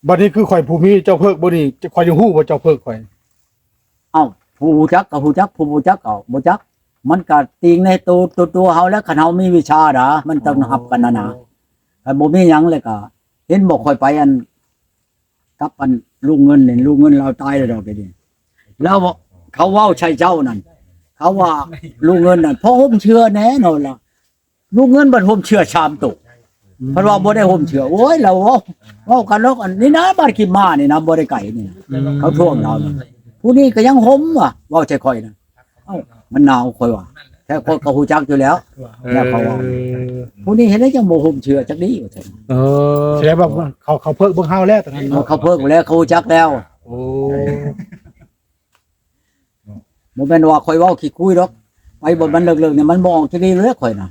ບັດນີ້ຄືຂ້ອຍຜູ້ມີເຈົ້າເພິກບໍ່ນີ້ ຂ້ອຍຍັງຮູ້ບໍ່ເຈົ້າເພິກຂ້ອຍ? ເອົ້າ ຜູ້ຮູ້ຈັກກໍຮູ້ຈັກ ຜູ້ບໍ່ຈັກກໍບໍ່ຈັກ ມັນກໍຕິງໃນໂຕ ໂຕ ຕົວເຮົາແຫຼະ ຄັນເຮົາມີວິຊາດາ ມັນຕ້ອງຮັບກັນນະນາ. ຄັນບໍ່ມີຫຍັງແລ້ວກໍ ເຫັນບໍ່ ຂ້ອຍໄປອັນ ກັບອັນລຸງເງິນນີ້ ລຸງເງິນລາວຕາຍແລ້ວດອກດຽວນີ້ ລາວ ເຂົາເວົ້າໃສ່ເຈົ້ານັ້ນ ເຂົາວ່າລຸງເງິນນັ້ນພໍຮົ່ມເຊື່ອແນ່ນອນລະ ລຸງເງິນບັດຮົ່ມເຊື່ອສາມໂຕ ເພິ່ນວ່າບໍ່ໄດ້ຮົ່ມເຊື່ອ ໂອ້ຍ ລາວເວົ້າ ເວົ້າກັນດອກ ອັນນີ້ນະ ບ້ານກິມມານີ້ນະ ບໍ່ໄດ້ໄກນີ້ນະ ເຂົາທວງລາວນະ ຜູ້ນີ້ກໍຍັງຮົ່ມວ່າ ເວົ້າໃສ່ຂ້ອຍນະ ເອົ້າ ມັນໜາວ ຂ້ອຍວ່າ ແທ້ຂ້ອຍກໍຮູ້ຈັກຢູ່ແລ້ວ ແລ້ວເຂົາເວົ້າ ຜູ້ນີ້ເຮັດໃດຈັ່ງບໍ່ຮົ່ມເຊື່ອຈັກດີວ່າຊັ້ນ ເອີ ສະແດງວ່າເຂົາ ເຂົາເພິກເບິ່ງເຮົາແລ້ວຕອນນັ້ນເນາະ ເຂົາເພິກແລ້ວ ເຂົາຮູ້ຈັກແລ້ວ ໂອ້ ບໍ່ແມ່ນວ່າຂ້ອຍເວົ້າຂີ້ຄຸຍດອກ ໄປບ່ອນມັນເລິກໆນີ້ ມັນບໍ່ອອກຈັກດີເລີຍ ຂ້ອຍນະ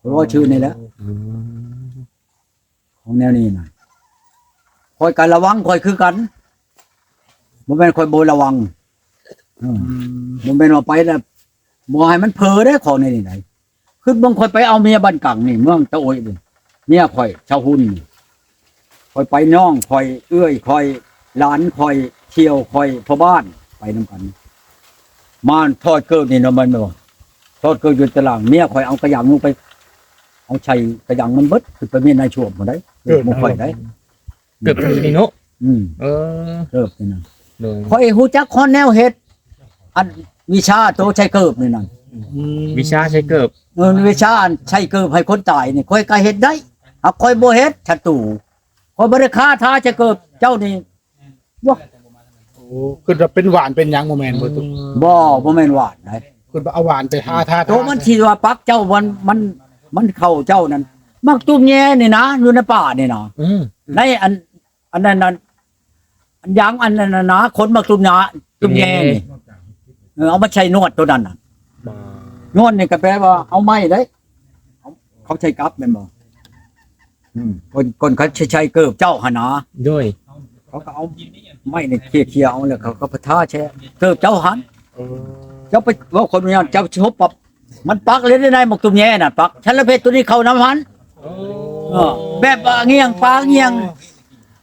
ຂ້ອຍເວົ້າຊື່ນີ້ແຫຼະ ຂອງແນວນີ້ນະ ຂ້ອຍກໍລະວັງຂ້ອຍຄືກັນ ບໍ່ແມ່ນຂ້ອຍບໍ່ລະວັງ ເອີ ບໍ່ແມ່ນວ່າໄປແລ້ວບໍ່ໃຫ້ມັນເຜີເດ້ ຂອງແນວນີ້ໃດ ຄິດເບິ່ງ ຂ້ອຍໄປເອົາເມຍບ້ານກັງນີ້ ເມືອງຕະໂອ້ຍນີ້ ເມຍຂ້ອຍຊາວຮຸ່ນນີ້ ຂ້ອຍໄປ ນ້ອງຂ້ອຍ ເອື້ອຍຂ້ອຍ ຫຼານຂ້ອຍ ທ່ຽວຂ້ອຍ ພໍ່ບ້ານ ໄປນຳກັນ ມາຖອດເກີບນີ້ເນາະ ແມ່ນບໍ່ ຖອດເກີບຢູ່ຕະລ່າງ ເມຍຂ້ອຍເອົາກະຢາງລົງໄປ ເອົາໃສ່ກະຢາງມັນເບິດ ຂຶ້ນໄປເມຍໃນຊ່ວມພຸ້ນໃດ ເກີບຂອງຂ້ອຍໃດ ເກີບນີ້ເນາະ ອືມ ເອີ ເກີບນີ້ນະ ໂດຍ ຂ້ອຍຮູ້ຈັກຮອດແນວເຮັດ ອັນວິຊາໂຕໃສ່ເກີບນີ້ນະ ອືມ ວິຊາໃສ່ເກີບ ເອີ ວິຊາອັນໃສ່ເກີບໃຫ້ຄົນຕາຍນີ້ ຂ້ອຍກໍເຮັດໄດ້ ຫາກຂ້ອຍບໍ່ເຮັດ ສັດຕູ ຂ້ອຍບໍ່ໄດ້ຄາຖາໃສ່ເກີບເຈົ້ານີ້ ໂອ້ ຄິດວ່າເປັນຫວານເປັນຫຍັງ ບໍ່ແມ່ນບໍ່ຕຸ? ບໍ່ ບໍ່ແມ່ນຫວານໃດ ຄິດວ່າເອົາຫວານໄປທາ ທາ ໂຕມັນຊິວ່າປັກເຈົ້າ ມັນ ມັນ ມັນເຂົ້າເຈົ້ານັ້ນ ໝາກຕຸ້ມແຍນີ້ນະ ຢູ່ໃນປ່ານີ້ນະ ອືມ ໃນອັນ ອັນນັ້ນ ອັນ ອັນຢາງ ອັນນັ້ນນະ ຂົນໝາກຕຸ້ມຫຍ້າ ຕຸ້ມແຍນີ້ ເອີ ເອົາມາໃສ່ນວດໂຕນັ້ນນະ ນວດນີ້ກໍແປວ່າເອົາໄມ້ເດ້ ເຂົາໃສ່ກັບແມ່ນບໍ່? ອືມ ຄົນ ຄົນເຂົາໃສ່ ໃສ່ເກີບເຈົ້າຫັ້ນນະ ໂດຍ ເຂົາກໍເອົາໄມ້ນີ້ເຄຍໆ ເອົາ ແລ້ວເຂົາກໍໄປທາໃສ່ເກີບເຈົ້າຫັ້ນ ເອີ ເຈົ້າໄປເວົ້າຄົນຍາດ ເຈົ້າຊິຫົບປັບ ມັນປັກເລີຍໄດ້ ໝາກຕຸ້ມແຍນະ ປັກ ສາລະເພັດໂຕນີ້ເຂົ້ານຳຫັ້ນ ໂອ້ ເອີ ແບບວ່າງຽງປາງຽງ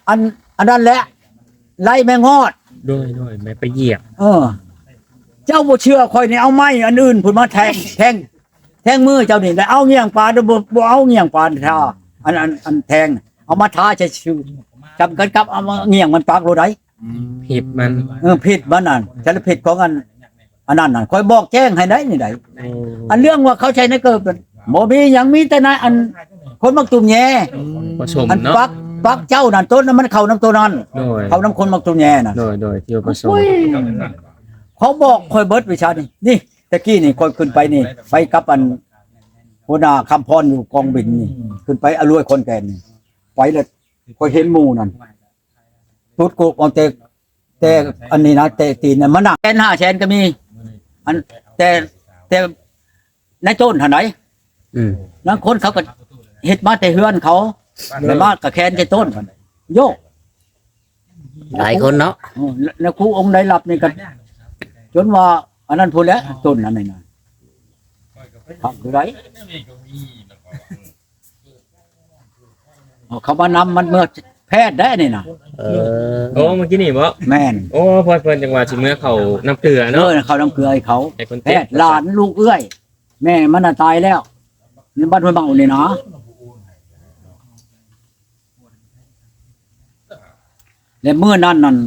ອັນ ອັນນັ້ນແຫຼະ ໄລ່ແມງຮອດ ໂດຍ ໂດຍ ແມ່ນໄປຢຽບ ເອີ ເຈົ້າບໍ່ເຊື່ອຂ້ອຍນີ້ ເອົາໄມ້ອັນອື່ນພຸ້ນມາແທງ ແທງ ແທງມືເຈົ້ານີ້ ແລ້ວເອົາງຽງປາ ບໍ່ ບໍ່ເອົາງຽງປາທາ ອັນ ອັນ ອັນແທງ ເອົາມາທາໃສ່ຊື່ ຈຳກັນກັບເອົາງຽງມັນປັກໂລດໃດ ອືມ ພິດມັນ ເອີ ພິດມັນນັ້ນ ສາລະພິດຂອງອັນ ອັນນັ້ນນະ ຂ້ອຍບອກແຈ້ງໃຫ້ໄດ໋ນີ້ໄດ໋ ໂອ້ ອັນເລື່ອງວ່າເຂົາໃສ່ໃນເກີບນັ້ນ ບໍ່ມີຫຍັງ ມີແຕ່ໃນອັນ ຂົນໝາກຕຸ້ມແຍ ອືມ ປະສົມ ອັນ ເນາະ ປັກ ປັກເຈົ້ານັ້ນ ໂຕນັ້ນມັນເຂົ້ານຳໂຕນັ້ນ ໂດຍ ເຂົ້ານຳຂົນໝາກຕຸ້ມແຍນະ ໂດຍ ໂດຍ ທີ່ວ່າປະສົມ ໂອ້ຍ ເຂົາບອກຂ້ອຍເບິດວິຊານີ້ ນີ້ ແຕ່ກີ້ນີ້ຂ້ອຍຂຶ້ນໄປນີ້ ໄປກັບອັນ ຫົວໜ້າຄຳພອນຢູ່ກອງບິນນີ້ ຂຶ້ນໄປອາລວຍຂອນແກ່ນນີ້ ໄປແລ້ວຂ້ອຍເຫັນໝູ່ນັ້ນ ຕຸດໂກກເອົາແຕ່ ແຕ່ອັນນີ້ນະ ແຕ່ຕີນນະ ມານັ່ງແສນຫ້າແສນກໍມີ ອັນ ແຕ່ ແຕ່ໃນຕົ້ນຫັ້ນໃດ ອືມ ລາງຄົນເຂົາກໍເຮັດມາແຕ່ເຮືອນເຂົາ ແລ້ວມາກໍແຂນໃສ່ຕົ້ນ ໂຍກ ຫຼາຍຄົນເນາະ ເອີ ແລ້ວ ແລ້ວຄູອົງໄດ້ຮັບນີ້ກໍ ຈົນວ່າອັນນັ້ນພຸ້ນແຫຼະ ຕົ້ນອັນນີ້ນະ ພັກຢູ່ໃດ ເຂົາມານຳມັນເມືອແພດໄດ້ນີ້ນະ ເອີ ໂອ້ ມື້ກີ້ນີ້ບໍ? ແມ່ນ ໂອ້ ເພິ່ນ ເພິ່ນຈັ່ງວ່າຊິເມືອເຂົ້ານ້ຳເກືອເນາະ ເອີ ເຂົ້ານ້ຳເກືອໃຫ້ເຂົາ ໃຫ້ເພິ່ນແພດ ເຈັບ ຫຼານລູກເອື້ອຍ ແມ່ມັນນະຕາຍແລ້ວ ໃນບ້ານຫ້ວຍເມົານີ້ນະ ແລະມື້ນັ້ນນັ້ນ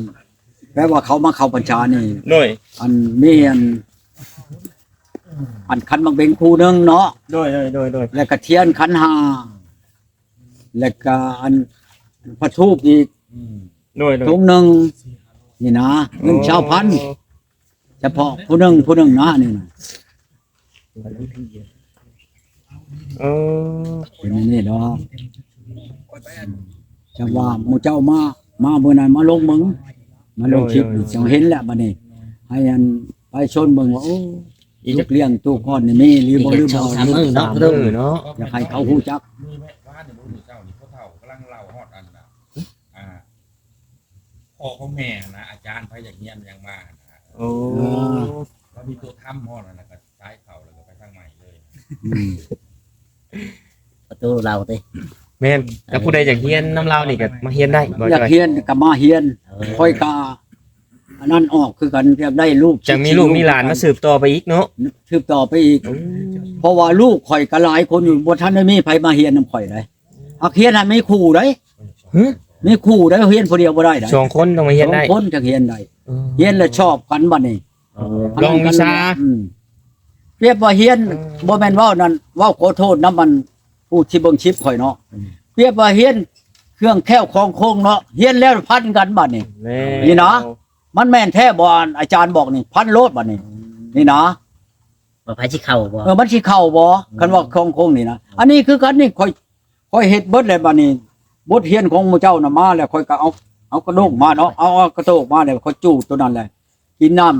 ແປວ່າເຂົາມາເຂົ້າພັນສານີ້ ໂດຍ ອັນມີອັນ ອັນຂັນໝາກເບັງຄູ່ໜຶ່ງເນາະ ໂດຍ ໂດຍ ໂດຍ ໂດຍ ແລ້ວກະທຽນຂັນຫ້າ ແລ້ວກະອັນຜ້າທູບອີກ ອືມ ໂດຍ ໂດຍ ຖົງໜຶ່ງນີ້ນະ ເງິນຊາວພັນ ໂອ້ ສະເພາະຜູ້ໜຶ່ງ ຜູ້ໜຶ່ງນະ ນີ້ນະ ເອີ ເປັນອັນນີ້ດອກ ຈັ່ງວ່າໝູ່ເຈົ້າມາ ມາມື້ນັ້ນມາລົງເບິ່ງ ມາລົງຄລິບ ໂດຍ ຈັ່ງເຫັນແຫຼະບັດນີ້ ໃຫ້ອັນປະຊາຊົນເບິ່ງວ່າ ໂອ້ ລູກລ້ຽງຕູ້ກ່ອນນີ້ມີຫຼືບໍ່ ຫຼືບໍ່ ສອງສາມມື້ເນາະ ສາມມື້ເນາະ ຢາກໃຫ້ເຂົາຮູ້ຈັກ ມື້ວານນີ້ບໍ່ຮູ້ເຊົ້ານີ້ ພໍ່ເຖົ້າກຳລັງເລົ່າຮອດອັນນະ ອ່າ ພໍ່ຂອງແມ່ຫັ້ນນະ ອາຈານໄປຢາກຮຽນຫຍັງມາຫັ້ນນະ ໂອ້ ລາວມີໂຕທຳຮອດຫັ້ນນະ ກໍສາຍເຂົ້າແລ້ວກໍໄປທາງໃໝ່ເລີຍ ອືມ ປະຕູເລົ່າຕິ ແມ່ນ ແລ້ວຜູ້ໃດຢາກຮຽນນຳລາວນີ້ກໍມາຮຽນໄດ້ບໍ່? ຢາກຮຽນກໍມາຮຽນ ເອີ ຂ້ອຍກໍອັນນັ້ນອອກຄືກັນ ຢາກໄດ້ລູກ ຈັ່ງມີລູກມີຫຼານມາສືບຕໍ່ໄປອີກເນາະ ສືບຕໍ່ໄປອີກ ໂອ້ ເພາະວ່າລູກຂ້ອຍກໍຫຼາຍຄົນຢູ່ ບໍ່ທັນໄດ້ມີໃຜມາຮຽນນຳຂ້ອຍໃດ ຫາກຮຽນໃຫ້ມີຄູໃດ ຮະ ມີຄູໃດ ຮຽນຜູ້ດຽວບໍ່ໄດ້ໃດ ສອງຄົນຕ້ອງມາຮຽນໄດ້ ສອງຄົນຈັ່ງຮຽນໄດ້ ເອີ ຮຽນແລ້ວຊອບກັນບັດນີ້ ອໍ ລອງວິຊາ ອືມ ປຽບວ່າຮຽນ ເອີ ບໍ່ແມ່ນເວົ້ານັ້ນ ເວົ້າຂໍໂທດນຳອັນຜູ້ທີ່ເບິ່ງຄລິບຂ້ອຍເນາະ ອືມ ປຽບວ່າຮຽນເຄື່ອງແຄ້ວຂອງຄົງເນາະ ຮຽນແລ້ວພັນກັນບັດນີ້ ແມ່ນ ນີ້ນະ ມັນແມ່ນແທ້ບໍ່ ອາຈານບອກນີ້ ພັນໂລດບັດນີ້ ອືມ ນີ້ນະ ວ່າໃຜຊິເຂົ້າບໍ່ ເອີ ມັນຊິເຂົ້າບໍ່ ອືມ ຄັນວ່າຂອງຄົງນີ້ນະ ອືມ ອັນນີ້ຄືກັນນີ້ ຂ້ອຍ ຂ້ອຍເຮັດເບິດແລ້ວບັດນີ້ ບົດຮຽນຂອງໝູ່ເຈົ້ານະມາແລ້ວ ຂ້ອຍກໍເອົາ ເອົາກະໂດກມາເນາະ ເອົາ ເອົາກະໂດກມາແລ້ວ ຂ້ອຍຈູດໂຕນັ້ນແຫຼະ ກິນນ້ຳ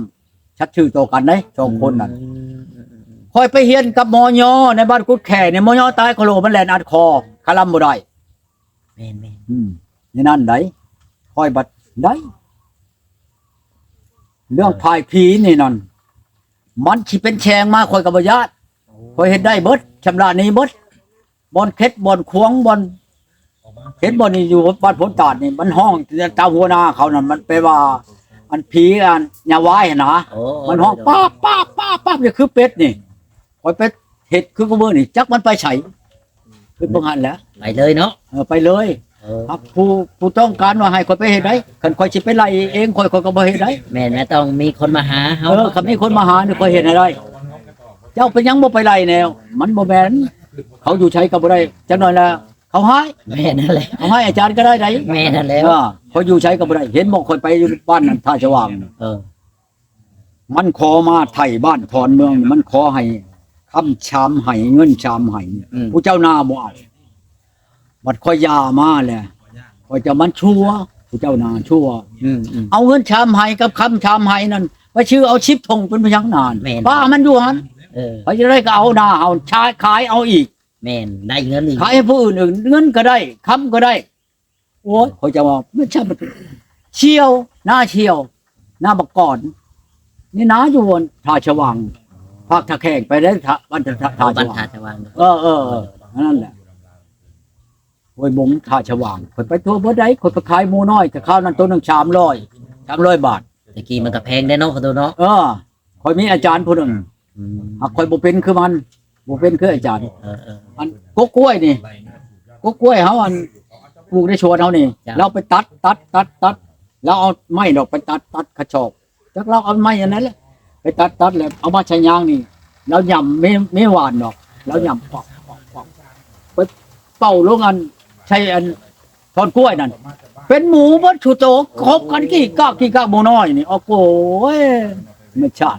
ສັດຊື່ຕໍ່ກັນເດ້ ສອງຄົນນັ້ນ ອືມ ຂ້ອຍໄປຮຽນກັບໝໍຍໍໃນບ້ານກຸດແຂນີ້ ໝໍຍໍຕາຍໂຄໂລ ມັນແລ່ນອັດຄໍ ຄະລຳບໍ່ໄດ້ ແມ່ນໆ ອືມ ໃນນັ້ນໃດ ຂ້ອຍບັດໄດ້ ເລື່ອງ ເອີ ພາຍຜີນີ້ນັ້ນ ມັນຊິເປັນແສງມາ ຂ້ອຍກໍບໍ່ຢ້ານ ໂອ້ ຂ້ອຍເຮັດໄດ້ເບິດ ຊຳລະໜີເບິດ ບ່ອນເຂັດ ບ່ອນຂວາງ ບ່ອນ ເຫັນບໍ່ນີ້ ຢູ່ບ້ານໂພນຕາດນີ້ ມັນຮ້ອງຕາມຫົວໜ້າເຂົານັ້ນ ມັນແປວ່າ ອັນຜີອັນຍາວາຍຫັ້ນນະ ໂອ້ ມັນຮ້ອງ ໂດຍໆ ປາບ ປາບ ປາບ ປາບ ນີ້ຄືເປັດນີ້ ຂ້ອຍໄປເຮັດຄືມື້ນີ້ ຈັກມັນໄປໃສ ຄືເບິ່ງຫັ້ນແຫຼະ ໄປເລີຍເນາະ ເອີ ໄປເລີຍ ເອີ ຫາກຜູ້ ຜູ້ຕ້ອງການວ່າໃຫ້ຂ້ອຍໄປເຮັດໃດ ຄັນຂ້ອຍຊິໄປໄລ່ເອງ ຂ້ອຍ ຂ້ອຍກໍບໍ່ເຮັດໃດ ແມ່ນ ແມ່ນຕ້ອງມີຄົນມາຫາເຮົາ ເອີ ເນາະ ຄັນມີຄົນມາຫານີ້ ຂ້ອຍເຮັດໃຫ້ໄດ້ ເຈົ້າເປັນຫຍັງບໍ່ໄປໄລ່ແນວ ມັນບໍ່ແມ່ນ ເຂົາຢູ່ໃສກໍບໍ່ໄດ້ ຈັກໜ້ອຍລະເຂົາຮ້າຍ ແມ່ນຫັ້ນແຫຼະ ເຂົາຮ້າຍອາຈານກໍໄດ້ໃດ ແມ່ນຫັ້ນແຫຼະ ເອີ ຂ້ອຍຢູ່ໃສກໍບໍ່ໄດ້ ເຫັນບໍ່ ຂ້ອຍໄປຢູ່ບ້ານນັ້ນ ທ່າສະຫວ່າງ ເອີ ມັນຂໍມາໄຖ່ບ້ານຖອນເມືອງ ມັນຂໍໃຫ້ຄຳຊາມໄຫ ເງິນຊາມໄຫ ອືມ ຜູ້ເຈົ້ານາບໍ່ເອົາ ບັດຂ້ອຍຢ່າມາແລ້ວ ຂ້ອຍຈະມັນຊົ່ວ ຜູ້ເຈົ້ານາຊົ່ວ ອືມໆ ເອົາເງິນຊາມໄຫກັບຄຳຊາມໄຫນັ້ນ ໄປຊື້ເອົາສິບຖົງເປັນພະຍັງນານ ແມ່ນ ປ້າມັນຢູ່ຫັ້ນ ເອີ ໃຜຈະໄດ້ກໍເອົານາເຮົາ ຂາຍ ຂາຍເອົາອີກ ແມ່ນ ໄດ້ເງິນອີກ ຂາຍໃຫ້ຜູ້ອື່ນອີກ ເງິນກໍໄດ້ ຄຳກໍໄດ້ ໂອ້ຍ ຂ້ອຍຈະວ່າ ມັນຊ່າງມັນ ສ່ຽວ ນາສ່ຽວ ນາບັກກອນ ນີ້ນາຢູ່ອັນທ່າສະຫວ່າງ ພາກທ່າແຂກໄປໄດ້ ທ່າ ບ້ານທ່າ ທ່າສະຫວ່າງ ບ້ານທ່າສະຫວ່າງ ເອີ ເອີ ເອີ ອັນນັ້ນແຫຼະ ຫ້ວຍບົງ ທ່າສະຫວ່າງ ຂ້ອຍໄປທົ່ວເບິດໃດ ຂ້ອຍໄປຂາຍໝູນ້ອຍ ແຕ່ຄາວນັ້ນໂຕໜຶ່ງສາມຮ້ອຍ ສາມຮ້ອຍບາດ ແຕ່ກີ້ມັນກໍແພງເດ້ເນາະ ຂອໂທດເນາະ ເອີ ຂ້ອຍມີອາຈານຜູ້ໜຶ່ງ ອືມ ຫາກຂ້ອຍບໍ່ເປັນຄືມັນ ບໍ່ເປັນຄືອາຈານ ເອີໆ ອັນກົກກ້ວຍນີ້ ກົກກ້ວຍເຮົາອັນ ປູກໃນສວນເຮົານີ້ ເຈົ້າ ລາວໄປຕັດ ຕັດ ຕັດ ຕັດ ລາວເອົາໄມ້ດອກໄປຕັດ ຕັດກະຊອກ ຈັກລາວເອົາໄມ້ອັນນັ້ນແຫຼະ ໄປຕັດ ຕັດແລ້ວເອົາມາໃສ່ຍາງນີ້ ລາວຫຍ້ຳ ເມ ເມຫວານດອກ ລາວຫຍ້ຳ ປອກ ປອກ ປອກ ໄປເປົ່າລົງອັນ ໃສ່ອັນ ທ່ອນກ້ວຍນັ້ນ ເປັນໝູເບິດສູ່ໂຕ ຄົບກັນກີ້ກາກກີ້ກາກ ໝູນ້ອຍນີ້ ໂອ້ໂຫຍ ມັນຊາດ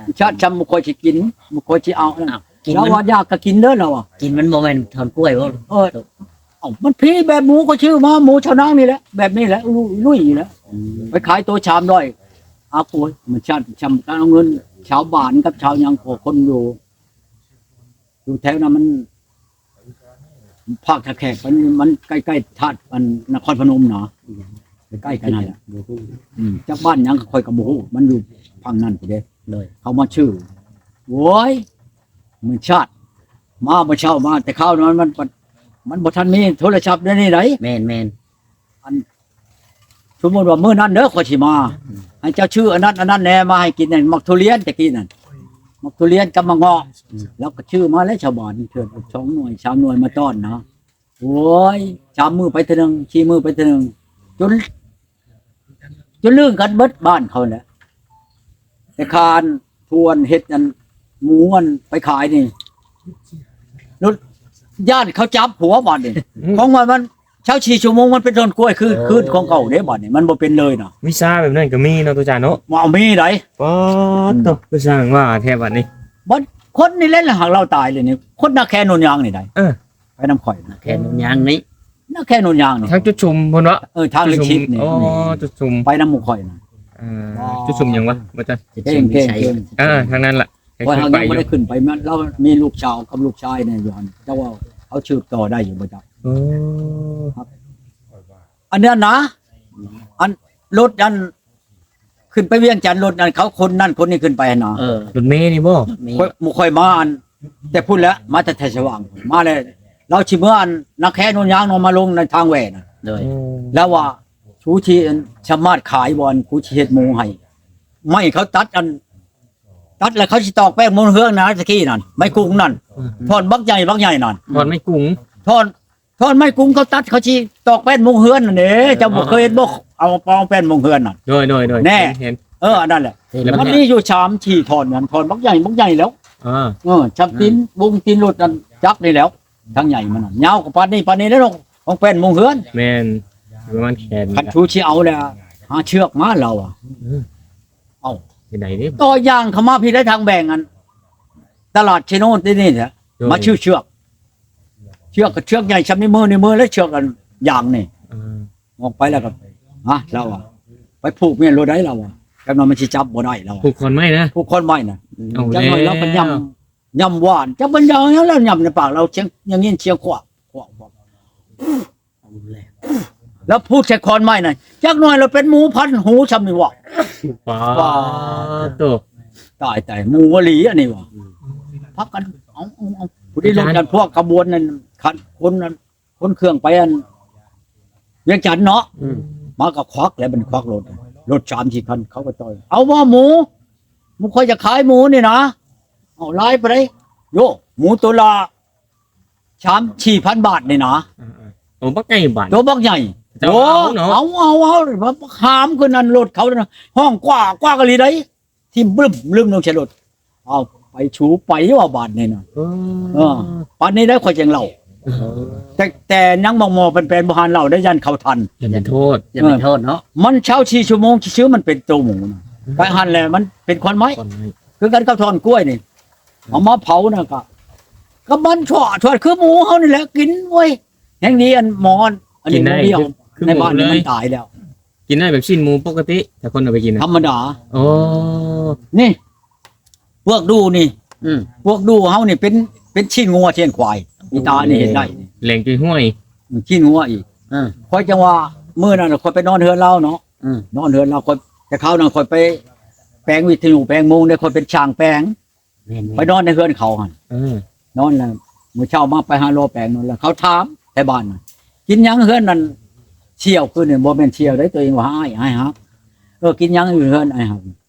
ມັນຊາດ ຊາດຊ່ຳບໍ່ຄ່ອຍຊິກິນ ບໍ່ຄ່ອຍຊິເອົານັ້ນ ອ້າວ ກິນ ລາວວ່າຢາກກໍກິນເດີ ລາວວ່າ ກິນມັນບໍ່ແມ່ນທ່ອນກ້ວຍບໍ່? ເອີ ເອົ້າ ມັນພີແບບໝູ ຂ້ອຍຊື້ມາ ໝູຊາວນາງນີ້ແຫຼະ ແບບນີ້ແຫຼະ ລຸຍໆ ນີ້ແຫຼະ ອືມ ໄປຂາຍໂຕສາມຮ້ອຍ ອ້າວ ໂອ້ຍ ມັນຊາດຊ່ຳກັນ ເອົາເງິນຊາວບ້ານກັບຊາວຫຍັງ ຂອງຄົນຢູ່ ຢູ່ແຖວນັ້ນມັນ ພາກທ່າແຂກ ມັນ ມັນໃກ້ໆ ທາດ ອັນ ນະຄອນພະນົມນະ ໃກ້ໆ ກັນນັ້ນແຫຼະ ບໍ່ຮູ້ ອືມ ຈັກບ້ານຫຍັງຂ້ອຍກໍບໍ່ຮູ້ ມັນຢູ່ຝັ່ງນັ້ນພຸ້ນເດ້ ໂດຍ ເຂົາມາຊື້ ໂອ້ຍ ມື້ຊາດ ມາມື້ເຊົ້າມາ ແຕ່ຄາວນັ້ນມັນ ມັນ ມັນບໍ່ທັນມີໂທລະສັບແນວນີ້ໃດ ແມ່ນໆ ອັນ ສົມມຸດວ່າມື້ນັ້ນເດີ ຂ້ອຍຊິມາ ອືມ ໃຫ້ເຈົ້າຊື້ອັນນັ້ນອັນນັ້ນແດ່ມາໃຫ້ກິນ ໝາກທຸລຽນແຕ່ກີ້ນັ້ນ ໝາກທຸລຽນກັບໝາກເງາະ ອືມ ລາວກໍຊື້ມາແລ້ວຊາວບ້ານເທື່ອສອງໜ່ວຍສາມໜ່ວຍມາຕ້ອນນະ ໂອ້ຍ ສາມມື້ໄປເທື່ອໜຶ່ງ ສີ່ມື້ໄປເທື່ອໜຶ່ງ ຈົນ ຈົນລຶ້ງກັນເບິດບ້ານເຂົາແຫຼະ ແຕ່ຄານ ຜູ້ອັນເຮັດອັນໝູອັນໄປຂາຍນີ້ ລົດ ຢ້ານເຂົາຈັບຫົວບາດນີ້ ອືມ ຂອງວ່າມັນຊາວສີ່ຊົ່ວໂມງ ມັນເປັນຕົ້ນກ້ວຍຄື ເອີ ຄືຂອງເກົ່າເດ້ ບາດນີ້ມັນບໍ່ເປັນເລີຍນະ ວິຊາແບບນັ້ນກໍມີເນາະ ໂຕຈານເນາະ ວ່າມີໃດ ປາດໂທ້ ອືມ ຄືຊ່າງວ່າແທ້ບາດນີ້ ບັດຄົນນີ້ແຫຼະ ຫາກລາວຕາຍເລີຍນີ້ ຄົນນາແຄໂນນຍາງນີ້ໃດ ເອີ ໄປນຳຂ້ອຍນະ ນາແຄໂນນຍາງນີ້ ນາແຄໂນນຍາງນີ້ ທາງຈຸດຊຸມພຸ້ນເນາະ ເອີ ທາງເລກສິບນີ້ ອໍ ຈຸດຊຸມ ໄປນຳໝູ່ຂ້ອຍນະ ເອີ ຈຸດຊຸມຫຍັງວະ ບໍ່ຈັກ ຈຸດຊຸມວິໄສ ເອີ ທາງນັ້ນລະ ຂ້ອຍຫາກຍັງບໍ່ໄດ້ຂຶ້ນໄປ ມັນ ລາວມີລູກສາວກັບລູກຊາຍແດ່ຢູ່ຫັ້ນ ເຈົ້າວ່າເຂົາສືບຕໍ່ໄດ້ຢູ່ບໍ່ຈັກ ໂອ້ ອັນນັ້ນນະ ອັນລົດອັນ ຂຶ້ນໄປວຽງຈັນ ລົດອັນເຂົາຄົນນັ້ນຄົນນີ້ຂຶ້ນໄປຫັ້ນນະ ເອີ ລົດເມນີ້ບໍ່ ຂ້ອຍ ໝູ່ຂ້ອຍມາອັນ ແຕ່ພຸ້ນແຫຼະ ມາແຕ່ໄທສະຫວ່າງ ມາແລ້ວ ລາວຊິເມືອອັນນາແຄໂນນຍາງເນາະ ມາລົງໃນທາງແຫວ່ນະ. ໂດຍ ອືມ ລາວວ່າ ຊູຊິອັນສາມາດຂາຍບໍ່ ອັນກູຊິເຮັດໂມໃຫ້. ໄມ້ເຂົາຕັດອັນ ຕັດແລ້ວເຂົາຊິຕອກແປ້ງໂມເຮືອງນະ ຕະກີ້ນັ້ນ ໄມ້ກຸງນັ້ນ ອືມ ທ່ອນບັກໃຫຍ່ ບັກໃຫຍ່ນັ້ນ ທ່ອນໄມ້ກຸງ ທ່ອນ ທ່ອນໄມ້ກຸງເຂົາຕັດ ເຂົາຊິຕອກແປ້ນໂມເຮືອນນັ້ນເດ້. ເອີ ເຈົ້າບໍ່ເຄີຍເຫັນບໍ່ ເອົາ ເອົາແປ້ນໂມເຮືອນນັ້ນ? ໂດຍ ໂດຍ ໂດຍ ແນ່ ເຫັນ ເຫັນ ເອີ ອັນນັ້ນແຫຼະ ເຫັນແລ້ວ ມັນມີຢູ່ສາມສີ່ທ່ອນ ອັນທ່ອນບັກໃຫຍ່ ບັກໃຫຍ່ແລ້ວ ອ່າ ເອີ ຊ່ຳຕີນ ອືມ ວົງຕີນລົດອັນຈັກນີ້ແຫຼະ ທາງໃຫຍ່ມັນນະ ຍາວກວ່າປານນີ້ ປານນີ້ແຫຼະເນາະ ຂອງແປ້ນໂມເຮືອນ. ແມ່ນ ປະມານແຂນ ຄັນຊູຊິເອົາແລ້ວ ຫາເຊືອກມາ ລາວວ່າ ອືມ ເອົ້າ ເຮັດໃດເດ້ ຕໍ່ຢ່າງເຂົ້າມາພີ້ໄດ້ທາງແບ່ງອັນ ຕະຫຼາດເຊໂນທີ່ນີ້ແຫຼະ ໂດຍ ມາຊື້ເຊືອກ ເຊືອກກໍເຊືອກໃຫຍ່ຊ່ຳນິ້ວມື ນິ້ວມື ແລະເຊືອກອັນຢາງນີ້ ອືມ ອອກໄປແລ້ວກໍ ຮະ ລາວວ່າ ໄປຜູກແມ່ນໂລດໃດ ລາວວ່າ ຈັກໜ່ອຍມັນຊິຈັບບໍ່ໄດ້ ລາວວ່າ ຜູກຂອນໄມ້ນະ ຜູກຂອນໄມ້ນະ ເອົາ ຈັກໜ່ອຍລາວກໍ ແລ້ວ ຍຳ ຍຳຫວານ ຈັກມັນຢາງຫຍັງ ລາວຍຳໃນປາກລາວ ສຽງຍິນສຽງຂວາກ ຂວາກ ຂວາກ ເອົາແລ້ວ ແລ້ວພູດໃສ່ຂອນໄມ້ນັ້ນ ຈັກໜ່ອຍລະເປັນໝູພັນຫູຊ່ຳນີ້ວະ. ປາໂຕ ຕາຍ ຕາຍ ໝູອີ່ຫຼີອັນນີ້ວະ. ອືມ ພາກັນ ເອົາ ເອົາ ເອົາ ຜູ້ທີ່ລົງຈັນພວກຂະບວນນັ້ນ ຄັນຄົນນັ້ນ ຂົນເຄື່ອງໄປອັນວຽງຈັນເນາະ. ອືມ ມາກໍຄວັກແລ້ວ ມັນຄວັກລົດ ລົດສາມສີ່ຄັນ ເຂົາກໍຕ່ອຍ ເອົາບໍ່ໝູ ໝູຂ້ອຍຈະຂາຍໝູນີ້ນະ. ເອົາຫຼາຍປານໃດ? ໂຢ ໝູໂຕລະ ສາມສີ່ພັນບາດນີ້ນະ. ເອີໆ ໂຕບັກໃຫຍ່ບາດ ໂຕບັກໃຫຍ່. ເຈົ້າ ໂອ້ ເອົາເນາະ ເອົາ ເອົາ ເອົາ ຫາມຂຶ້ນອັນລົດເຂົານະ ຮ້ອງກວ້າ ກວ້າກະລີໃດ ຖິ້ມບຶ້ມລຶ້ມລົງໃສ່ລົດ. ເອົາ ໄປຊູໄປວ່າບາດນີ້ນະ. ເອີ ເອີ ປານນີ້ໄດ໋ຂ້ອຍຈັ່ງເລົ່າ. ເອີ ແຕ່ ແຕ່ຍັງໝໍ່ໆແປນໆ ບໍ່ທັນເລົ່າໄດ໋ ຢ້ານເຂົາທັນ ຢ່າໄປໂທດ ຢ່າໄປໂທດເນາະ. ມັນຊາວສີ່ຊົ່ວໂມງຊື່ໆ ມັນເປັນໂຕໝູນະ. ໄປຫັ້ນແຫຼະ ມັນເປັນຄວັນໄມ້ ຄວັນໄມ້ ຄືກັນກັບທ່ອນກ້ວຍນີ້ ເອົາມາເຜົານະ ກະ ກະມັນຊົ່ວ ຊົ່ວຄືໝູເຮົານີ້ແຫຼະກິນ. ໂອ້ຍ ແຮງດີອັນໝໍອັນ ອັນນີ້ ກິນໄດ້ ບໍ່ມີ ຄື ຄື ໃນບ້ານນີ້ ໝູເລີຍ ມັນຕາຍແລ້ວ. ກິນໄດ້ແບບຊີ້ນໝູປົກກະຕິ ຖ້າຄົນເອົາໄປກິນນະ. ທຳມະດາ. ອໍ ນີ້ ເປືອກດູນີ້ ອືມ ເປືອກດູເຮົານີ້ເປັນ ເປັນຊີ້ນງົວຊີ້ນຄວາຍ. ອີຕານີ້ເຮັດໄດ້ ແຫຼງຈຸຍຫ້ວຍ ອືມ ຊີ້ນງົວອີກ. ເອີ ຂ້ອຍຈັ່ງວ່າ ມື້ນັ້ນຂ້ອຍໄປນອນເຮືອນລາວເນາະ. ອືມ ນອນເຮືອນລາວ ຂ້ອຍ ແຕ່ຄາວນັ້ນຂ້ອຍໄປແປງວິທະຍຸ ແປງໂມງເດ້ ຂ້ອຍເປັນຊ່າງແປງ. ແມ່ນໆ ໄປນອນໃນເຮືອນເຂົາຫັ້ນ. ເອີ ນອນແລ້ວ ມື້ເຊົ້າມາໄປຫາລໍແປງນັ້ນ ແລ້ວເຂົາຖາມແຖວບ້ານນັ້ນ ກິນຫຍັງເຮືອນນັ້ນ ສ່ຽວຄືນນີ້. ບໍ່ແມ່ນສ່ຽວເດ້ ຕົວເອງວ່າອ້າຍ ອ້າຍຮັກ. ເອີ ກິນຫຍັງຢູ່ເຮືອນອ້າຍຮັກ?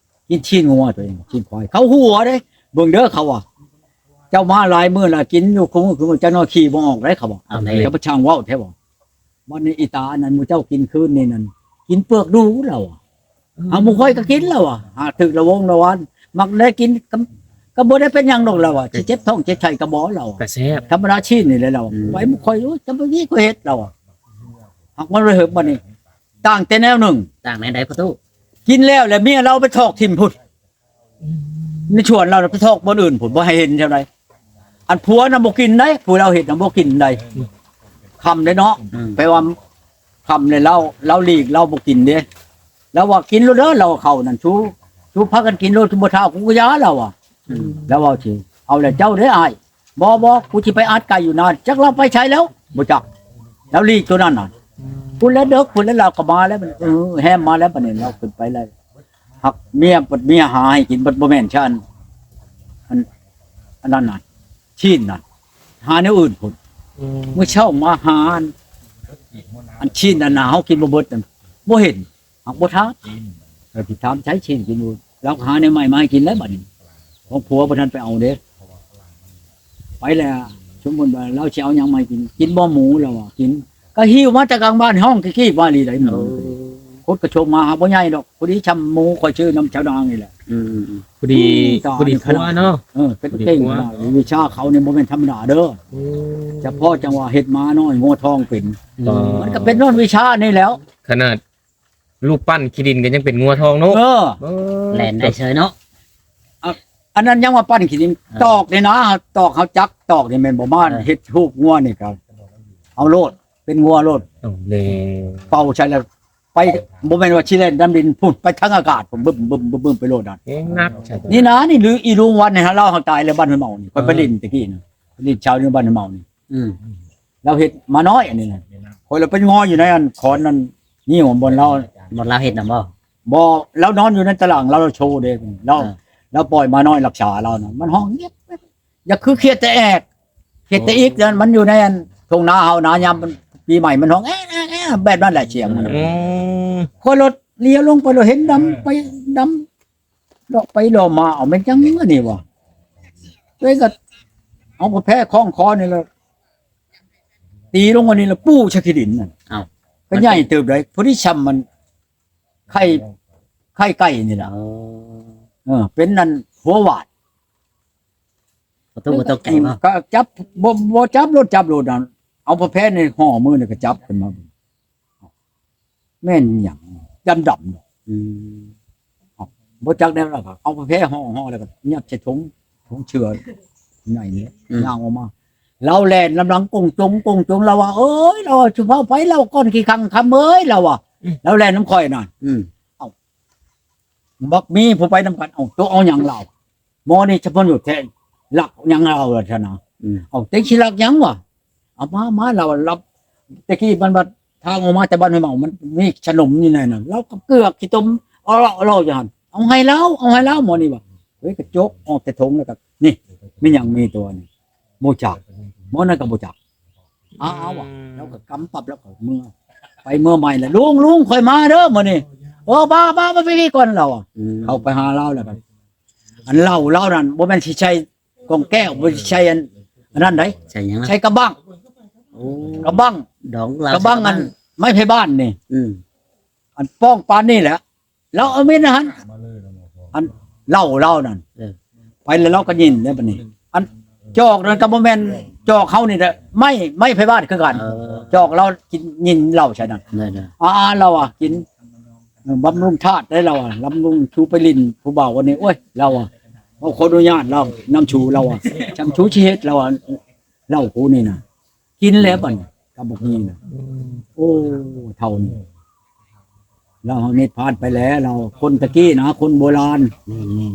ກິນຊີ້ນງົວ ຕົວເອງ ຊີ້ນຄວາຍ. ເຂົາຫົວເດ້ ເບິ່ງເດີ ເຂົາວ່າ ເຈົ້າມາຫຼາຍມື້ລະ ກິນຢູ່ຄູ່ມື້ ຄືມື້ ຈັກໜ້ອຍຂີ້ບໍ່ອອກເດ້ ເຂົາວ່າ. ເອົາແລ້ວ ເຈົ້າໄປຊ່າງເວົ້າແທ້ບໍ່? ບັດນີ້ອີຕາອັນນັ້ນ ໝູ່ເຈົ້າກິນຄືນນີ້ນັ້ນ ກິນເປືອກດູ ລາວວ່າ. ເອົາ ໝູ່ຂ້ອຍກໍກິນ ລາວວ່າ. ຫາກຖືກລະວົງລະວານ ມັກໄດ້ກິນ ກໍ ກໍບໍ່ໄດ້ເປັນຫຍັງດອກ ລາວວ່າ. ຊິເຈັບທ້ອງເຈັບໄສ້ກໍບໍ່ ລາວວ່າ ກໍແຊບ ທຳມະດາຊີ້ນນີ້ແຫຼະ ລາວວ່າ. ອືມ ໄວ້ໝູ່ຂ້ອຍ ໂອ້ຍ ຈຳບໍ່ດີກໍເຮັດ ລາວວ່າ. ຫາກມັນໄດ້ເຮີບບັດນີ້ ຕ່າງແຕ່ແນວໜຶ່ງ. ຕ່າງແນວໃດພໍ່ຕູ້? ກິນແລ້ວ ແລ້ວເມຍລາວໄປຖອກຖິ້ມພຸ້ນ ອືມ ໃນສວນລາວນະ ໄປຖອກບ່ອນອື່ນພຸ້ນ ບໍ່ໃຫ້ເຫັນແຖວໃດ. ອັນຜົວນະບໍ່ກິນໃດ໋ ຜູ້ລາວເຮັດນະບໍ່ກິນໃດ໋. ອືມ ຄ່ຳເດ້ເນາະ. ອືມ ແປວ່າຄ່ຳແລ້ວລາວ ລາວຫຼີກ ລາວບໍ່ກິນເດ້. ລາວວ່າ ກິນໂລດເດີ ລາວເຂົ້ານັ້ນ ຊູ ຊູພາກັນກິນໂລດ ບໍ່ທ້າວ ກູກໍຢ່າ ລາວວ່າ. ອືມ ລາວເວົ້າຊິ ເອົາແລ້ວເຈົ້າເດ້ອ້າຍ. ບໍ່ ບໍ່ ກູຊິໄປອັດໄກ່ຢູ່ນານ. ຈັກລາວໄປໃສແລ້ວ ບໍ່ຈັກ ລາວຫຼີກໂຕນັ້ນນະ. ອືມ ພຸ້ນແຫຼະເດິກ ພຸ້ນແຫຼະ ລາວກໍມາແລ້ວ. ເອີ ແຮມມາແລ້ວ ບັດນີ້ລາວຂຶ້ນໄປແລ້ວ. ຫາກເມຍ ບັດເມຍຫາໃຫ້ກິນ ບັດບໍ່ແມ່ນຊັ້ນ ອັນ ອັນນັ້ນນະ ຊີ້ນນະ ຫາແນວອື່ນພຸ້ນ. ອືມ ມື້ເຊົ້າມາຫາອັນ ອັນຊີ້ນນັ້ນນະ ເຮົາກິນບໍ່ເບິດນັ້ນ ບໍ່ເຫັນ ຫາກບໍ່ຖາມ. ເອີ ຊິຖາມໃສຊີ້ນກິນຢູ່ ລາວກໍຫາແນວໃໝ່ມາໃຫ້ກິນແລ້ວບັດນີ້. ຂອງຜົວບໍ່ທັນໄປເອົາເດ້. ໄປແລ້ວ ສົມມຸດວ່າລາວຊິເອົາຫຍັງມາໃຫ້ກິນ ກິນບໍ່ໝູ ລາວວ່າ. ກິນ ກໍຫິ້ວມາແຕ່ກາງບ້ານ ຮ້ອງກີ້ໆມາອີ່ຫຼີໃດ. ເອີ ຄົນກໍສົ່ງມາຫາ ບໍ່ໃຫຍ່ດອກ ພໍດີຊ່ຳໝູຂ້ອຍຊື້ນຳຊາວນາງນີ້ແຫຼະ. ອືມໆໆ ພໍດີ ອືມ ພໍດີຄົວເນາະ. ເອີ ເປັນເກັ່ງຂະໜາດ ວິຊາເຂົານີ້ບໍ່ແມ່ນທຳມະດາເດີ. ອືມ ສະເພາະຈັ່ງວ່າເຮັດໝານ້ອຍງົວທອງເປັນ. ອໍ ມັນກໍເປັນຍ້ອນວິຊານີ້ແຫຼ້ວ ຂະໜາດ ຮູບປັ້ນຂີ້ດິນກໍຍັງເປັນງົວທອງເນາະ. ເອີ ເອີ ແລ່ນໄດ້ເຊີຍເນາະ. ອະ ອັນນັ້ນຍັງວ່າປັ້ນຂີ້ດິນ. ເອີ ຕອກນີ້ນະ ຕອກເຮົາຈັກຕອກນີ້ແມ່ນບໍ່? ມາ ເອີ ເຮັດຮູບງົວນີ້ກໍເອົາໂລດ ເປັນງົວໂລດ. ເອົາແລ້ວ ເປົ່າໃສ່ແລ້ວໄປ ບໍ່ແມ່ນວ່າຊິແລ່ນນຳດິນພຸ້ນ ໄປທາງອາກາດພຸ້ນ ບຶ້ມໆໆໄປໂລດນັ້ນ. ແຮງໜັກ ນີ້ນະ ນີ້ ຫຼື ອີລຸງວັນນີ້ ເຮົາ ລາວເຮົາຕາຍແລ້ວ ບ້ານຫ້ວຍເມົານີ້ ຂ້ອຍໄປ ເອີ ຫຼິ້ນແຕ່ກີ້ນະ ໄປຫຼິ້ນຊາວຢູ່ບ້ານຫ້ວຍເມົານີ້. ອືມ ລາວເຮັດໝານ້ອຍອັນນີ້ນະ. ຂ້ອຍລະໄປງໍ້ຢູ່ໃນອັນຂອນນັ້ນ ນີ້ຂອງບ່ອນລາວ ບ່ອນລາວເຮັດນຳບໍ່? ບໍ່ ລາວນອນຢູ່ໃນຕາລ່າງ ລາວໂຊເດ້. ລາວ ເອີ ລາວປ່ອຍໝານ້ອຍລັກສາລາວນະ ມັນຮ້ອງງຽບ ຢ່າຄືຂຽດຕາແອກ ຂຽດຕາອີກນັ້ນ ມັນຢູ່ໃນອັນ ທົ່ງນາເຮົານະ ຍາມມັນປີໃໝ່ມັນຮ້ອງແອະໆໆ ແບບນັ້ນແຫຼະສຽງມັນ. ອືມ ຂ້ອຍລົດລ້ຽວລົງໄປ ລະເຫັນດຳໄປດຳ ເລາະໄປເລາະມາ ເອົາແມ່ນຫຍັງອັນນີ້ວະ? ເອີຍ ກໍເອົາຜ້າແພຄ້ອງຄໍນີ້ລະ ຕີລົງອັນນີ້ລະປູໃສ່ຂີ້ດິນນັ້ນ. ເອົ້າ ກໍໃຫຍ່ເຕີບໃດ໋ ພໍດີຊ່ຳມັນ ໄຂ່ ໄຂ່ໄກ່ນີ້ລະ. ອໍ ເອີ ເປັນອັນຫົວຫວາດ. ປະຕູບໍ່ຕົກໃຈບໍ່? ກໍຈັບ ບໍ່ ບໍ່ຈັບໂລດ ຈັບໂລດນັ້ນ ເອົາຜ້າແພນີ້ຫໍ່ມືນີ້ກໍຈັບຂຶ້ນມາເບິ່ງ ແມ່ນຫຍັງດຳໆເນາະ. ອືມ ເອົ້າ ບໍ່ຈັກແນວໃດ ກໍເອົາຜ້າແພຫໍ່ໆ ແລ້ວກໍຍັດໃສ່ຖົງ ຖົງເສື້ອໃຫຍ່ນີ້ ອືມ ຍ່າງອອກມາ ລາວແລ່ນນຳຫຼັງກົງຈົງ ກົງຈົງ ລາວວ່າ ເອີຍ ລາວວ່າ ສຸພາວໄປ ລາວກ່ອນຂີ້ຄັງຄຳເອີຍ ລາວວ່າ ອືມ ລາວແລ່ນນຳຂ້ອຍນັ້ນ. ອືມ ເອົ້າ ບັກມີຜູ້ໄປນຳກັນ ເອົາ ໂຕເອົາຫຍັງລາວ ໝໍນີ້ສະພະໂຍດແທ້ ລັກຫຍັງລາວລະຊັ້ນນະ. ອືມ ເອົາ ແຕ່ຊິລັກຫຍັງວະ ເອົາມາ ມາ ລາວ ລາວ ແຕ່ກີ້ມັນວ່າທາງອອກມາແຕ່ບ້ານຫ້ວຍເມົາ ມັນມີຂະໜົມຢູ່ໃນນັ້ນ ລາວກໍເກືອກຂີ້ຕົມ ເອົາເລາະເລາະຢູ່ຫັ້ນ ເອົາໃຫ້ລາວ ເອົາໃຫ້ລາວ ໝໍນີ້ວ່າ. ເຮີ້ຍ ກະຈົກອອກແຕ່ຖົງ ແລ້ວກໍ ນີ້ ມີຫຍັງ ມີຕົວນີ້ ບໍ່ຈັກ ໝໍນັ້ນກໍບໍ່ຈັກ. ອ້າວ ອືມ ວ່າ ລາວກໍກຳປັບ ແລ້ວກໍເມືອ ໄປເມືອໃໝ່ລະ ລຸງ ລຸງ ຂ້ອຍມາເດີມື້ນີ້. ເອີ ມາ ມາ ມາ ໄປນີ້ກ່ອນ ລາວ ອືມ ເຂົ້າໄປຫາລາວ ແລ້ວກໍ ອັນເຫຼົ້າລາວນັ້ນ ບໍ່ແມ່ນຊິໃສ່ ກອງແກ້ວ ບໍ່ໄດ້ໃສ່ອັນ ອັນນັ້ນໃດ໋ ໃສ່ຫຍັງລະ? ໃສ່ກະບັງ. ໂອ້ ກະບັງ ດອງເຫຼົ້າ ກະບັງ ໃສ່ກະບັງ ອັນໄມ້ໄຜ່ບ້ານນີ້. ອືມ ອັນປ້ອງປານນີ້ແຫຼະ ລາວເອົາເມັນຫັ້ນ ອັນເຫຼົ້າລາວນັ້ນ. ເອີ ໄປແລ້ວລາວກໍຍິນແລ້ວບັດນີ້ ອັນຈອກນັ້ນກໍບໍ່ແມ່ນຈອກເຮົານີ້ແຫຼະ ໄມ້ ໄມ້ໄຜ່ບ້ານຄືກັນ. ເອີ ຈອກລາວກິນ ຍິນເຫຼົ້າໃສ່ນັ້ນ. ເອີ ອາ ລາວວ່າກິນ ເອີ ບຳລຸງທາດໄດ້ລາວວ່າ ບຳລຸງ ຊູໄປຫຼິ້ນຜູ້ບ່າວອັນນີ້ ໂອ້ຍ ລາວວ່າ ເຮົາຂໍອະນຸຍາດລາວນຳຊູ ລາວວ່າ ຊ່ຳຊູຊິເຮັດ ລາວວ່າ ເຫຼົ້າກູນີ້ນະ ກິນແລ້ວບັດນີ້ ກັບບັກມີນະ. ອືມ ໂອ້ ເຖົ້ານີ້ ລາວເຮົານິບພານໄປແລ້ວ ລາວຄົນຕະກີ້ນະ ຄົນໂບລານ. ແມ່ນ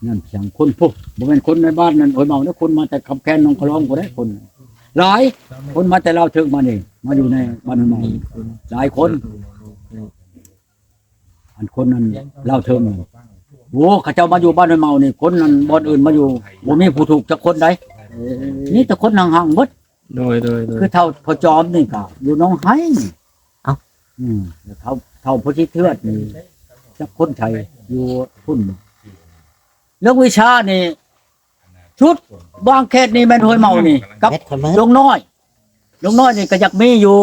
ໆ ນັ້ນພຽງຄົນພຸ້ນ ບໍ່ແມ່ນຄົນໃນບ້ານນັ້ນ ໂອ້ຍ ເມົາເດ້ ຄົນມາແຕ່ຄຳແຄນ ໜອງຂະຫຼອງພຸ້ນເດ້ ຄົນຫຼາຍ ຄົນມາແຕ່ລາວເທິງມານີ້ ມາຢູ່ໃນບ້ານເຮົາ ຫຼາຍຄົນ. ອັນຄົນນັ້ນລາວເທິງນັ້ນ ໂອ້ ເຂົາເຈົ້າມາຢູ່ບ້ານຫ້ວຍເມົານີ້ ຄົນນັ້ນບ່ອນອື່ນມາຢູ່ ບໍ່ມີຜູ້ຖືກຈັກຄົນໃດ. ເອີ ມີແຕ່ຄົນຮັ່ງໆເບິດ. ໂດຍ ໂດຍ ໂດຍ ຄືເຖົ້າພໍ່ຈອມນີ້ກໍຢູ່ໜອງໄຮ. ເອົ້າ ອືມ ແລ້ວເຖົ້າ ເຖົ້າພໍ່ຊິເທືອດນີ້ ຈັກຄົນໃສຢູ່ພຸ້ນ. ເລື່ອງວິຊານີ້ ຊຸດບາງເຂດນີ້ແມ່ນຫ້ວຍເມົານີ້ກັບ ເຮັດຄົນເມີ ດົງນ້ອຍ. ລຸງນ້ອຍນີ້ກໍຢາກມີຢູ່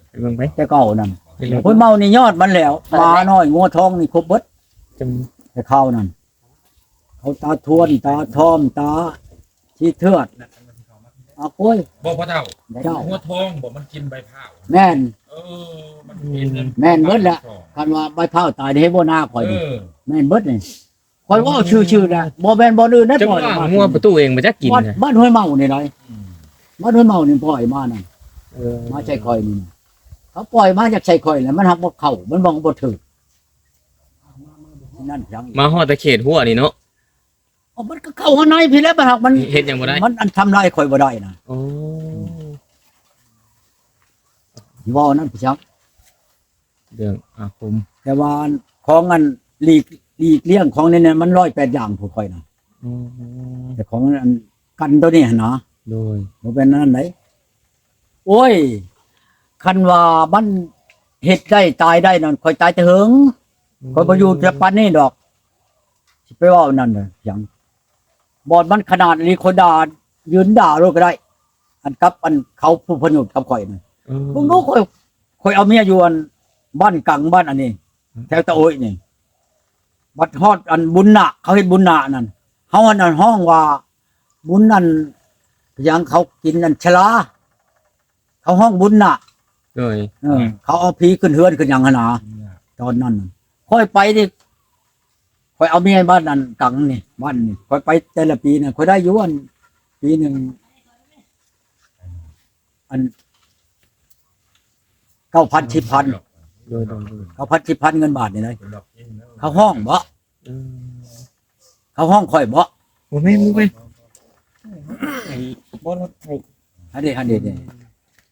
ໄປເບິ່ງໄປ ແຕ່ເກົ່ານັ້ນ ເປັນ ຫ້ວຍເມົານີ້ຍອດມັນແລ້ວ ໝານ້ອຍງົວທອງນີ້ຄົບເບິດ. ຈັ່ງ ແຕ່ຄາວນັ້ນ ເຂົາຕາທວນ ຕາທອມ ຕາຂີ້ເທືອດ ອາໂກຍ ບໍ່ພໍ່ເຖົ້າ ເຈົ້າ ງົວທອງບໍ່ ມັນກິນໃບພ້າວ. ແມ່ນ ເອີ ມັນເປັນ ແມ່ນເບິດແຫຼະ. ຄັນວ່າໃບພ້າວຕາຍນີ້ ເຮັດບໍ່ນາຂ້ອຍນີ້ ເອີ ແມ່ນເບິດນີ້. ຂ້ອຍເວົ້າຊື່ໆນະ ບໍ່ແມ່ນບ່ອນອື່ນນະ ຈັ່ງວ່າ ປ່ອຍມາງົວປະຕູເອງບໍ່ຈັກກິນ ບ້ານ ນະ ບ້ານຫ້ວຍເມົານີ້ໄດ໋. ອືມ ບ້ານຫ້ວຍເມົານີ້ປ່ອຍມານະ. ເອີ ມາໃສ່ຂ້ອຍນີ້ນະ ເຂົາປ່ອຍມາຈາກໃສ່ຂ້ອຍແຫຼະ ມັນຮັກບໍ່ເຂົ້າ ມັນບໍ່ ບໍ່ຖືກ. ນັ້ນຫຍັງ ມາຮອດແຕ່ເຂດຮົ້ວນີ້ເນາະ. ເອົາ ມັນກໍເຂົ້າຂ້າງໃນພີ້ແຫຼະ ມັນຮັກ ມັນເຮັດຫຍັງບໍ່ໄດ້ ມັນອັນທຳລາຍຂ້ອຍບໍ່ໄດ້ນະ. ໂອ້ ຊິເວົ້ານັ້ນໄປຫຍັງ ເລື່ອງອາຄົມ ແຕ່ວ່າຂອງອັນຫຼີກ ຫຼີກລ້ຽງຂອງໃນນັ້ນມັນຮ້ອຍແປດຢ່າງຜູ້ຂ້ອຍນະ. ອືມ ແຕ່ຂອງອັນກັນໂຕນີ້ຫັ້ນນະ. ໂດຍ ບໍ່ແມ່ນອັນນັ້ນໃດ໋. ໂອ້ຍ ຄັນວ່າມັນເຮັດໄດ້ຕາຍໄດ້ນັ້ນ ຂ້ອຍຕາຍແຕ່ເຫິງ. ອືມ ຂ້ອຍບໍ່ຢູ່ແຕ່ປານນີ້ດອກ ຊິໄປເວົ້ານັ້ນນະຫຍັງ. ບ່ອນມັນຂະໜາດອີ່ຫຼີ ຂ້ອຍດ່າ ຢືນດ່າໂລດກໍໄດ້ ອັນກັບອັນເຂົາຜູ້ພະຍົດກັບຂ້ອຍນະ. ເອີ ເບິ່ງດູ ຂ້ອຍ ຂ້ອຍເອົາເມຍຢູ່ອັນບ້ານກັງ ບ້ານອັນນີ້ ອືມ ແຖວຕະໂອ້ຍນີ້ ບັດຮອດອັນບຸນນາກ ເຂົາເຮັດບຸນນາກນັ້ນ ເຮົາອັນນັ້ນຮ້ອງວ່າບຸນອັນຫຍັງ ເຂົາກິນອັນຊະລາ ເຂົາຮ້ອງບຸນນາກ. ໂດຍ ເອີ ເຂົາເອົາຜີຂຶ້ນເຮືອນຂຶ້ນຫຍັງຫັ້ນນະ ຕອນນັ້ນ ຂ້ອຍໄປນີ້ ຂ້ອຍເອົາເມຍບ້ານອັນກັງນີ້ ບ້ານນີ້ ຂ້ອຍໄປແຕ່ລະປີນະ ຂ້ອຍໄດ້ຢູ່ອັນປີໜຶ່ງ ອັນ ເກົ້າພັນ ສິບພັນ. ໂດຍ ໂດຍ ໂດຍ ເກົ້າພັນ ສິບພັນ ເງິນບາດນີ້ນະ. ເຂົາຮ້ອງບໍ? ອືມ ເຂົາຮ້ອງຂ້ອຍບໍ? ບໍ່ແມ່ນ ບໍ່ແມ່ນ ບໍ່ ລົດໄຖ ຫັ້ນເດ ຫັ້ນເດ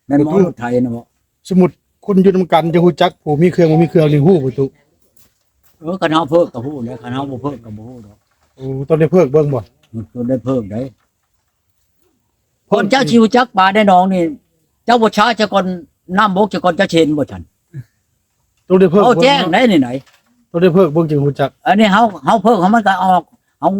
ແມ່ນບໍ່ ລົດໄຖນະບໍ? ສົມມຸດຄົນຢູ່ນຳກັນຈະຮູ້ຈັກຜູ້ມີເຄື່ອງບໍ່ມີເຄື່ອງນີ້ ຮູ້ບໍ່ຕຸ? ເອີ ຄັນເຮົາເພີກກໍຮູ້ແຫຼະ ຄັນເຮົາບໍ່ເພີກກໍບໍ່ຮູ້ດອກ. ໂອ້ ຕ້ອງໄດ້ເພີກເບິ່ງບໍ? ອືມ ຕ້ອງໄດ້ເພີກໄດ໋. ກ່ອນເຈົ້າຊິຮູ້ຈັກປາໃນໜອງນີ້ ເຈົ້າບໍ່ຊາຊະກ່ອນ ນ້ຳບົກຊະກ່ອນ ເຈົ້າຊິເຫັນບໍ່ຊັ້ນ? ຕ້ອງໄດ້ເພີກ ເວົ້າແຈ້ງໄດ໋ນີ້ໄດ໋ ຕ້ອງໄດ້ເພີກເບິ່ງຈຶ່ງຮູ້ຈັກ. ອັນນີ້ເຮົາ ເຮົາເພີກ ເຮົາມັນກໍອອກ ເຮົາ